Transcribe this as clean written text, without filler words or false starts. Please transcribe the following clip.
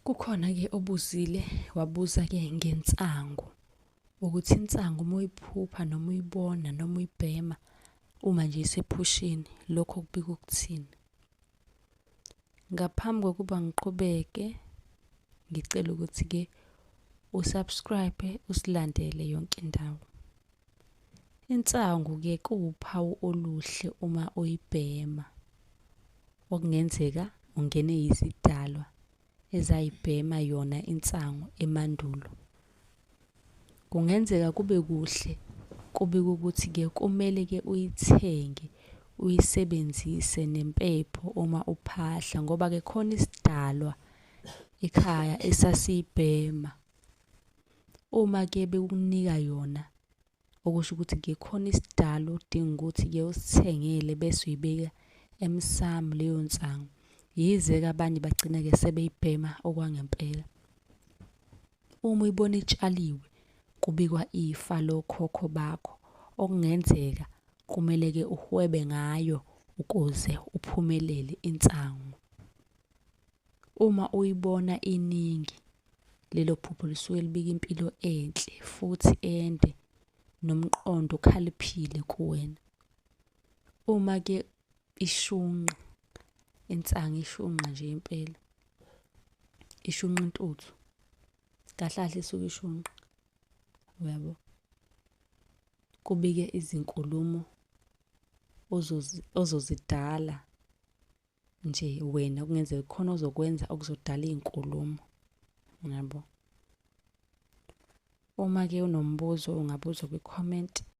Kukhona-ke obuzile, wabuza-ke ngensangu, ukuthi insangu uma uyiphupha noma uyibona noma uyibhema uma nje isephusheni, lokho kubika ukuthini? Ngaphambi kokuba ngiqhubeke, ngicela ukuthi-ke usubscribe, usilandele yonke indawo. Insangu-ke kuwuphawu oluhle uma uyibhema, okungenzeka ungene izidalwa ezayibhema yona insangu emandulo. Kungenzeka kube kuhle, kubikwa ukuthi-ke kumele-ke uyithenge uyisebenzise nempepho uma uphahla, ngoba-ke khona isidalwa ekhaya esasiyibhema. Uma-ke bekunika yona, okusho ukuthi-ke khona isidalwa odinga ukuthi-ke usithengele bese uyibeka emsamu leyo nsangu. Yize-ke abanye bagcina-ke sebeyibhema okwangempela. Uma uyibona itshaliwe, kubikwa ifa lokhokho bakho, okungenzeka kumele-ke uhwebe ngayo ukuze uphumelele insangu. Uma uyibona iningi, lelo phupho lisuke libika impilo enhle futhi ende nomqondo okhaliphile kuwena. Uma-ke ishunqa, insangu ishunqa nje impela, ishunqa intuthu, kahle kahle isuke ishunqa, uyabo? Kubike izinkulumo ozozidala nje wena, okungenzeka kukhona ozokwenza okuzodala iy'nkulumo, uyabo? Uma-ke unombuzo ungabuza kwi-comment.